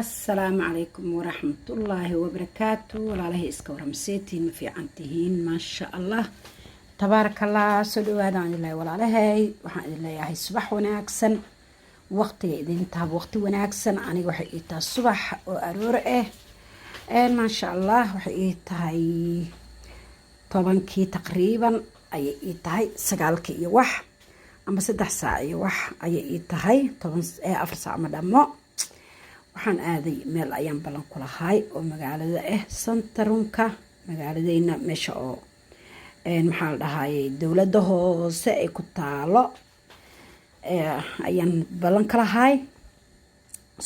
Asalaamu calaykum waraxmatullaahi wabarakaatu. Walaalahay, iska waramseetiin? Ma fiican tihiin? Maasha Allah, tabaarakallah. Soo dhawaadaan idin leeyahay, walaalahay. Waxaan idin leeyahay subax wanaagsan. Waqtiga idin tahaba waqti wanaagsan. Aniga waxay ii tahay subax oo aroor ah. Maasha Allah, waxay ii tahay 10-kii taqriiban ayay ii tahay, 9-kii iyo wax ama 3 saac iyo wax ayay ii tahay, 10, 4 saac ma dhamo. Waxaan aaday meel ayaan ballan ku lahay oo magaalada ah, centrumka magaaladeyna, meesha oo, maxaa la dhahayay, dowladda hoose ay ku taalo ayaan ballan ka lahay.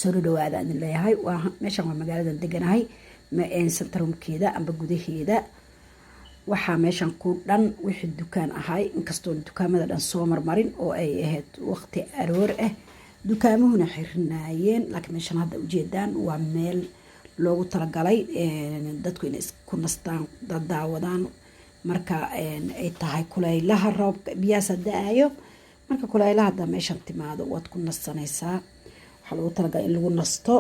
Soo dhawaada idin leeyahay. Waa meeshan, waa magaaladan deganahay centrumkeeda amba gudaheeda. Waxaa meeshan ku dhan wixii dukaan ahay, inkastoo dukaamada dhan soo marmarin oo ay ahayd waqti aroor ah, dukaamuhuna xirnaayeen, laakiin meeshan hadda ujeedaan waa meel loogu talagalay dadku inay isku nastaan, dadaawadaan marka ay tahay kulaylaha. Roobka biyahaasa da-ayo, marka kulaylaha hadda meeshan timaado waad ku nasanaysaa. Waxaa loogu talagalay in lagu nasto,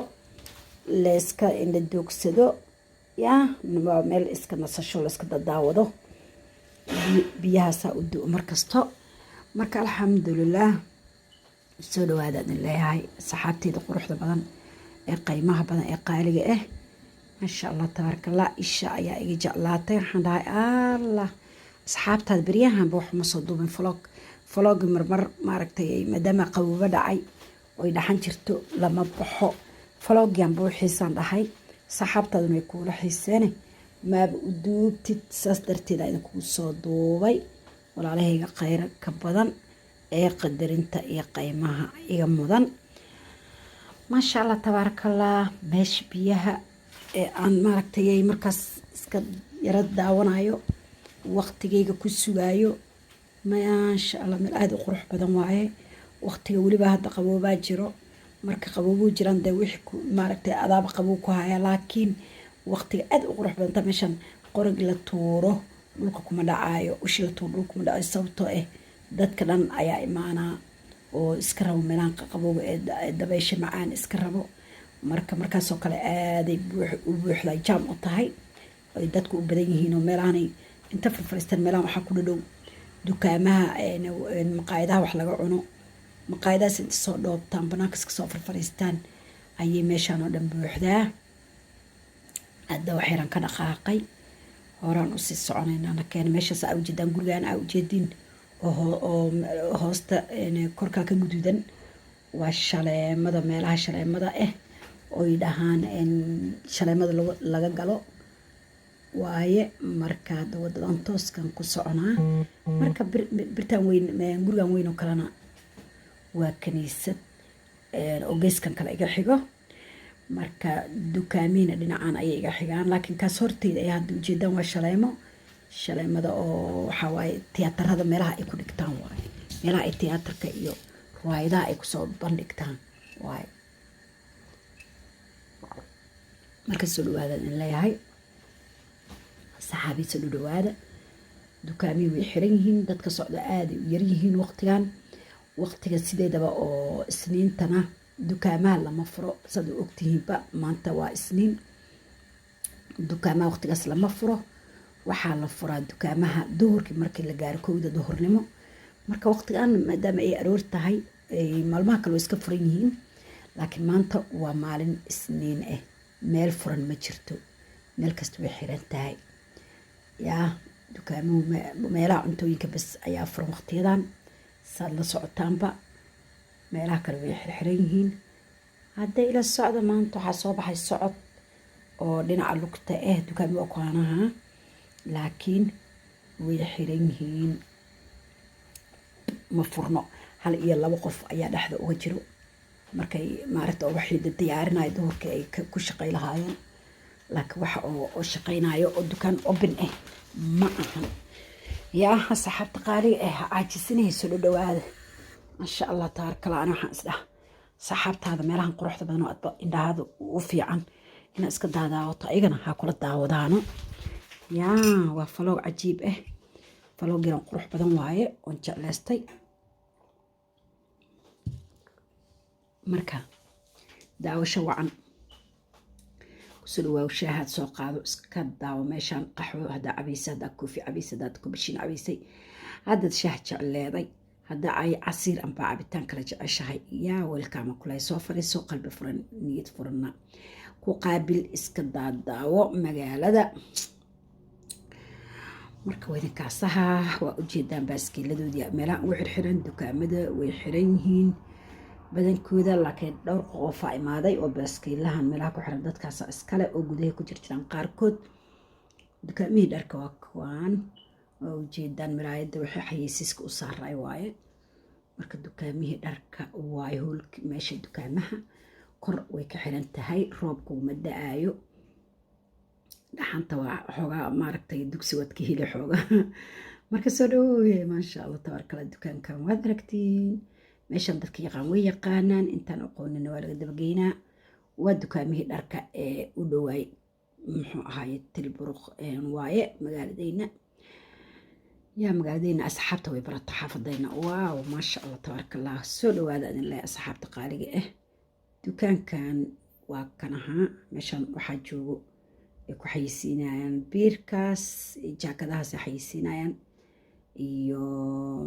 layska la doogsado. Ya, waa meel iska nasasho, layska dadaawado. Biyahaasaa u do markasto. Marka alxamdulilah, soo dhawaada idin leeyahay, saxaabteyda quruxda badan ee qiimaha badan ee qaaliga ah. Maasha Allah, tabaarakallah. Isha ayaa iga jeclaatay. Waxaan dhahay, "Allah, asxaabtaada beryahanba waxuma soo duubin vlog." Vlogi marmar maaragtay, maadaama qaboobo dhacay oy dhaxan jirto, lama baxo. Vlogianba wixiisaan dhahay, saxaabtaaduna way kuula xiiseene, maaba u duubtid? Saas darteeda idinkugu soo duubay, walaalahayga khayr ka badan ee qadarinta iyo qiimaha iga mudan. Maasha Allah, tabaarakallah. Meesha biyaha ee aan maaragtay markaas iska yaro daawanayo, waqtigayga ku sugaayo. Maasha Allah, meel aada u qurux badan waaye. Waqtiga weliba hadda qaboobaa jiro. Marka qaboobuu jiraan dee wixii maaragtay adaaba qabow ku haya, laakiin waqtiga aada u qurux badanta. Meeshan qorig la tuuro dhulka kuma dhacaayo, ushi la tuuro dhulka kuma dhacayo, sababtoo ah dadka dhan ayaa imaanaa oo iska rabo meelahan qabowga ee dabeysha macaan iska rabo. Marka markaasoo kale aaday u buuxda, jam u tahay, ay dadku u badan yihiin oo meelahanay inta farfariistaan. Meelahan waxaa ku dhadhow dukaamaha, maqaayadaha wax laga cuno. Maqaayadahaas inta soo dhoobtaan, banaanka iska soo farfariistaan, ayay meeshaan oo dhan buuxdaa. Hadda waxyaraan ka dhaqaaqay, horaan usii soconaynaa. Na keena meeshaas aa ujeedaan, gurigaan aa ujeediin oo hoosta korkaa ka guduudan waa shaleemada, meelaha shaleemada ah oy dhahaan shaleemada laga galo waaye. Marka hadda wadadan tooskan ku soconaa. Marka birtaan weyn, gurigan weyn oo kalena waa kaniisad oo geeskan kale iga xigo. Marka dukaamiina dhinacan ayay iga xigaan, laakiin kaas horteyda ay hadda ujeedaan waa shaleemo. Shaleemada oo waxaa waaye tiyaatarada meelaha ay ku dhigtaan waaye, meelaha ay tiyaatarka iyo riwaayadaha ay kusoo bandhigtaan waaye. Marka soo dhawaada idin leeyahay, saxaabii, soo dhawaada. Dukaamihii way xiran yihiin, dadka socda aaday u yaryihiin waqtigan. Waqtiga sideedaba oo Isniintana dukaamaha lama furo, saad u ogtihiinba. Maanta waa Isniin, dukaamaha waqtigaas lama furo. Waxaa la furaa dukaamaha duhurkii markii la gaaro, 1-da duhurnimo. Marka waqtigan maadaama ay aroor tahay, maalmaha kale way iska furan yihiin, laakiin maanta waa maalin Isniin ah, meel furan ma jirto, meel kasta way xiran tahay. Yaa, dukaamuhu, meelaha cuntooyinka bas ayaa furan waqtiyadan, saad la socotaanba. Meelaha kale way xirxiran yihiin. Hadday ila socda, maanta waxaa soo baxay socod oo dhinaca lugta ah. Dukaami waa kuwaanaha, laakiin way xiran yihiin, ma furno. Hal iyo labo qof ayaa dhexda uga jiro markay maaragta waxay diyaarinayo duhurkii ay ku shaqay lahaayeen, laakiin waxa oo shaqaynayo oo dukaan open ah ma ahan. Yaa saxaabta qaaliga ah, caajisinayso, dhadhawaada. Maasha Allah, tabaarkala. Ani waxaan isdhaha, saxaabtaada meelahan quruxda badan oo adba indhahaada u fiican inaad iska daadaawato, ayagana ha kula daawadaano. Yaa, waa vlog cajiib ah, vlog yaran qurux badan waaye oon jeclaystay. Marka daawasho wacan. Kusoo dhawaaw, shaahaad soo qaado, iska daawo meeshaan. Qaxwo haddaa cabaysay, haddaa coffee cabaysay, haddaad kubashiin cabaysay, haddaad shaah jecleeday, haddaa ay casiir amba cabitaan kala jeceshahay, yaa welcome kulay. Soo fadhiiso, qalbi furan, niyad furanna ku qaabil, iska daadaawo magaalada. Marka wadinkaasaha waa ujeedaan baaskiiladoodii meelaha ugu xirxiran. Dukaamada way xiran yihiin badankooda, laakiin dhowr qofaa imaaday oo baaskiilahan meelaha ku xiran dadkaasa iskale oo gudaha ku jirjiraan qaarkood. Dukaamihii dharka waa kuwaan, waa ujeedaan miraayadda waxay xayeysiiska u saaray waaye. Marka dukaamihii dharka waaye, hoolki meesha dukaamaha kor way ka xiran tahay. Roobku ma da-aayo, dhaxanta waa xoogaa, maaragtay, dugsi waad ka heli xoogaa. Marka soo dhawooye, maasha Allah, tabaarkala. Dukaankan waad aragtiin, meeshan dadka yaqaan way yaqaanaan, intaan aqoonina waa laga dabageynaa. Waa dukaamihii dharka ee u dhowaay, muxuu ahaaye, Tilburg waaye magaaladeyna. Yaa magaaladeyna asxaabta way barata, xaafadayna. Waaw, maasha Allah, tabaaraka Allah. Soo dhawaada idin leeyahay, asxaabta qaaliga ah. Dukaankan waa kan ahaa. Meeshan waxaa joogo ay ku xayeysiinayaan biirkaas, jaakadahaas ay xayeysiinayaan, iyo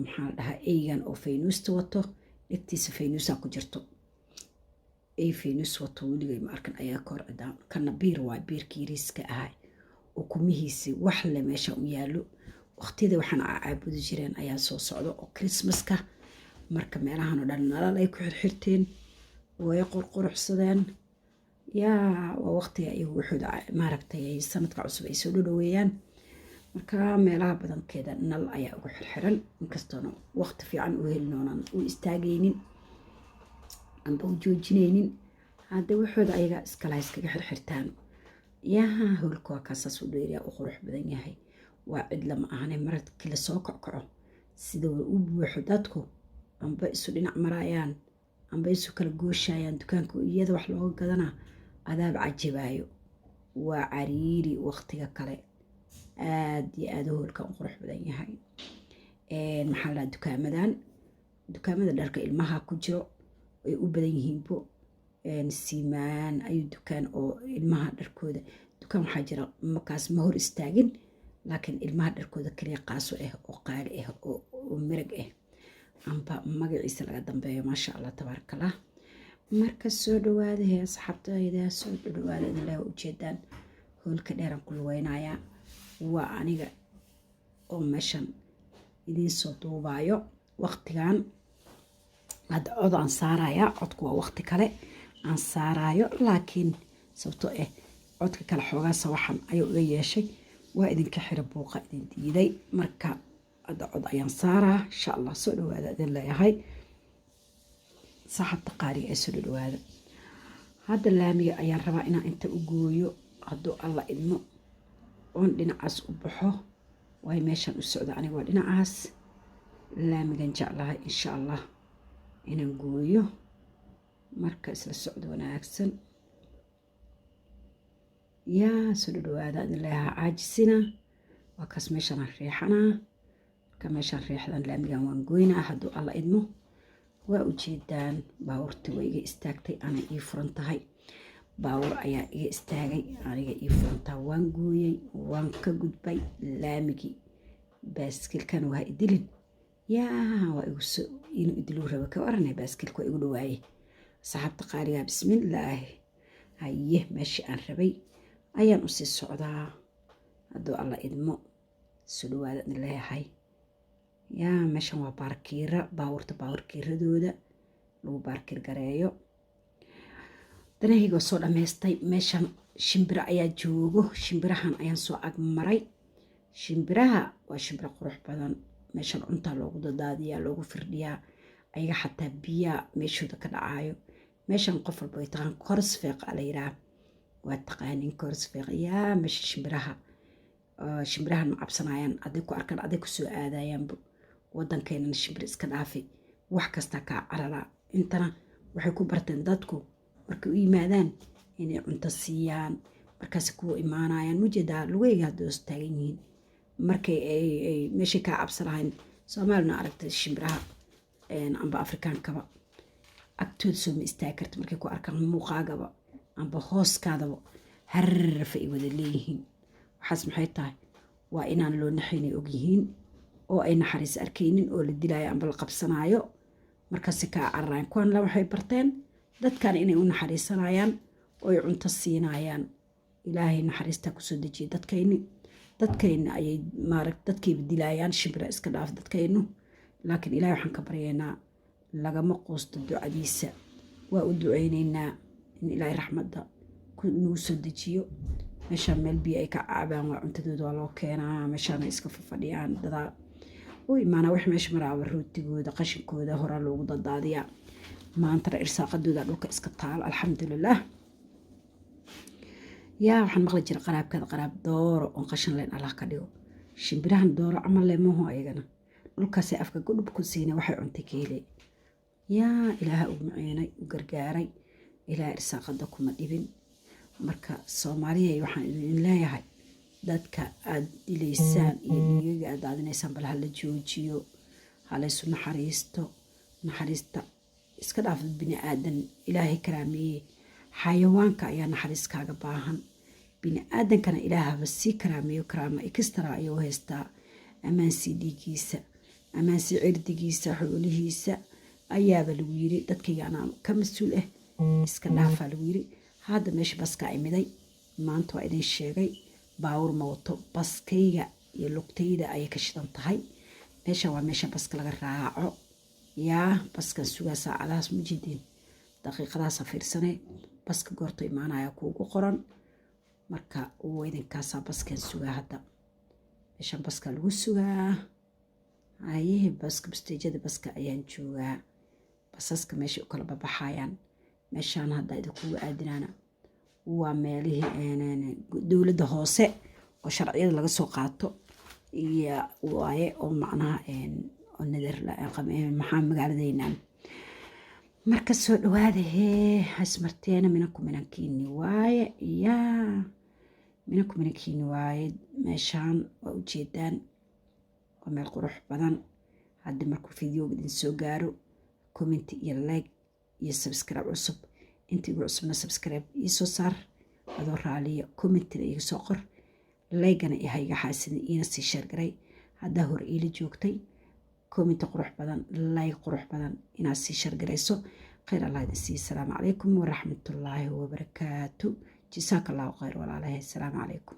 maxaa la dhahaa, eygan oo faynuusta wato, dhegtiisa faynuusaa ku jirto. Ey faynuus wato weligay ma arkan ayaa ka hor cidaan. Kana biir waay, biirkii yariiska ahay, ukumihiisi wax le meesha u yaallo. Waqtiyada waxaan caabudi jireen ayaa soo socda oo Christmaska. Marka meelahan oo dhan nalal ay ku xirxirteen, way qurquruxsadeen. Yaa waa waqtiga iyagu wuxuuda, maaragtay, ay sanadka cusub ay soo dhodhoweeyaan. Marka meelaha badankeeda nal ayaa ugu xirxiran, inkastoona waqti fiican u helin oonan u istaagaynin amba u joojinaynin. Hadda waxooda ayaga iskala iskaga xirxirtaan. Yaa howlka waa kaasaas u dheeriya, u qurux badan yahay. Waa cid lama ahane, markii lasoo kockaco sida u buuxo dadku, amba isu dhinac maraayaan, amba isu kala gooshayaan dukaanka iyada wax looga gadanaa, adaab cajabaayo. Waa cariiri waqtiga kale. Aad iyo aada hoolkan u qurux badan yahay. Maxaa la, dukaamadan, dukaamada dharka ilmaha ku jiro ay u badan yihiinbo. Siimaan ayuu dukaan oo ilmaha dharkooda. Dukaan waxaa jira markaas ma hor istaagin, laakiin ilmaha dharkooda kaliya qaaso ah oo qaali ah oo mirag ah amba magaciisa laga dambeeyo. Maasha Allah, tabaarakallah. Marka soo dhawaadahe, asxaabtayda, soo dhawaada idin leewa. Ujeedaan hoolka dheeraan ku lugeynayaa. Waa aniga oo meeshan idiin soo duubaayo waqtigan. Hadda cod aan saarayaa, codku waa waqti kale aan saaraayo, laakiin sababtoo ah codka kale xoogaa sawaxan ayuu iga yeeshay, waa idinka xira, buuqa idin diiday. Marka hadda cod ayaan saaraa, insha Allah. Soo dhawaada idin leeyahay, saaxabta qaaliga ee, soo dhawaada. Hadda laamiga ayaan rabaa inaan inta u gooyo, hadduu Alla idmo, oon dhinacaas u baxo. Waayo meeshaan u socda aniga waa dhinacaas laamigan, jeclahay insha Allah inaan gooyo. Marka isla socdo wanaagsan. Yaa soo dhadhawaada idin leeyahaa, caajisina. Waa kaas meeshaan riixanaa. Marka meeshaan riixdan, laamigan waan goynaa hadduu Alla idmo. Waa ujeedaan, baabuurtii waa iga istaagtay, ana ii furan tahay. Baawur ayaa iga istaagay, aniga ii furantaa. Waan gooyey, waan ka gudbay laamigii. Baaskiilkan waa idilin, yaa waa igu inuu idiluu raba ka waranay. Baaskiilka waa igu dhawaaye, saxaabta qaaligaa. Bismillaahi. Haye, meeshii aan rabay ayaan usii socdaa hadduu Alla idmo. Soo dhawaada idin leeyahay. Yaa meeshan waa baarkiira, baawurta baawurkiiradooda lagu baarkiir gareeyo. Danahayga soo dhammaystay. Meeshan shimbiro ayaa joogo, shimbirahan ayaan soo agmaray. Shimbiraha waa shimbiro qurux badan. Meeshan cuntaa loogu dadaadiyaa, loogu firdhiyaa ayaga, xataa biyaa meeshooda ka dhacaayo. Meeshan qof walba way taqaan, Korreweg la yiraa, waa taqaanin Korreweg. Yaa meesha shimbiraha, shimbirahan ma cabsanayaan, aday ku arkaan, aday kusoo aadayaanba. Wadankeenana shimbir iska dhaafi, wax kastaa kaa cararaa. Intana waxay ku barteen dadku markay u yimaadaan inay cunto siiyaan, markaas kuwa imaanayaan. Mujeedaa lugeyga hadda hoos taagan yihiin, markay ay meeshay kaa cabsan lahayn. Soomaalina aragtay shimbiraha amba Afrikaankaba agtooda soo ma istaagi karta. Markay ku arkaan muuqaagaba amba hooskaadaba. Harrafa ay wada leeyihiin. Waxaas maxay tahay? Waa inaan loo naxaynay ogyihiin oo ay naxariis arkaynin oo la dilaayo amba la qabsanaayo. Markaasi kaa cararayan. Kuwan la waxay barteen dadkan inay u naxariisanayaan oo ay cunto siinayaan. Ilaahay naxariistaa kusoo dejiyay dadkayni. Dadkayna ayay maarag dadkayba dilaayaan. Shimbira iska dhaaf dadkaynu, laakiin Ilahay waxaan ka baryaynaa, lagama quusto ducadiisa. Waa u duceyneynaa in Ilaahay raxmadda nagu soo dejiyo. Meeshaan meel biyo ay ka cabaan waa, cuntadooda waa loo keenaa. Meeshaan ay iska fafadhiyaan, dadaa u imaanaa. Wax meesha maraaba rootigooda, qashinkooda horaa loogu dadaadiyaa. Maantana irsaaqadooda dhulka iska taalo, alxamdulilah. Yaa, waxaan maqli jira, qaraabkaada qaraab dooro oon qashin leen Allah ka dhigo. Shimbirahan dooro camal le maho, ayagana dhulkaasay afka gudhub ku siina, waxay cuntay ka helay. Yaa, Ilaaha u maciinay, u gargaaray. Ilaah irsaaqada kuma dhibin. Marka Soomaaliya, waxaan idin leeyahay, dadka aada dilaysaan iyo dhiigaga aad daadinaysaan bal hala joojiyo, halaysu naxariisto. Naxariista iska dhaaf, bini aadan Ilaahay karaameeye. Xayawaanka ayaa naxariis kaaga baahan, bini aadankana Ilaahaba sii karaameeyo. Karaama extra ayuu haystaa. Ammaansii dhiigiisa, ammaansii cirdigiisa, xoolihiisa ayaaba lagu yiri. Dadkayga anaa ka mas-uul ah, iska dhaafaa lagu yiri. Hadda meesha baska imiday maanta waa idin sheegay, baawur ma wato, baskayga iyo lugtayda ayay ka shidan tahay. Meesha waa meesha baska laga raaco. Yaa, baskan sugaa saacadahaas mujidiin, daqiiqadaasa fiirsane, baska goorto imaanaya kuugu qoran. Marka idinkaasaa baskan sugaa hadda. Meeshan baska lagu sugaa hayehe. Baska basteejada baska ayaan joogaa. Basaska meeshay u kala babaxayaan meeshaan hadda idinkugu aadinaana waa meelihii dowladda hoose oo sharciyada laga soo qaato iyo waaye, oo macnaha maxaa magaaladeenan. Marka soo dhawaada hee, hasmarteena. Minanku minankiini waaye. Yaa, minanku minankiini waaye. Meeshaan waa ujeedaan, waa meel qurux badan. Haddii markuu videoga idin soo gaaro, comment iyo like iyo subscribe cusub. Inta igu cusubna subscribe iisoo saar adoo raaliya, commentina iga soo qor, like-gana hayga xaasidin, iina sii share garay. Haddaa hore iila joogtay, comment qurux badan, like qurux badan, inaad sii share garayso. Khayr Allah idin siiya. Asalaamu calaykum waraxmatullaahi wabarakaatu. Jasaaka Allahu khayr, walaalahay. Asalaamu calaykum.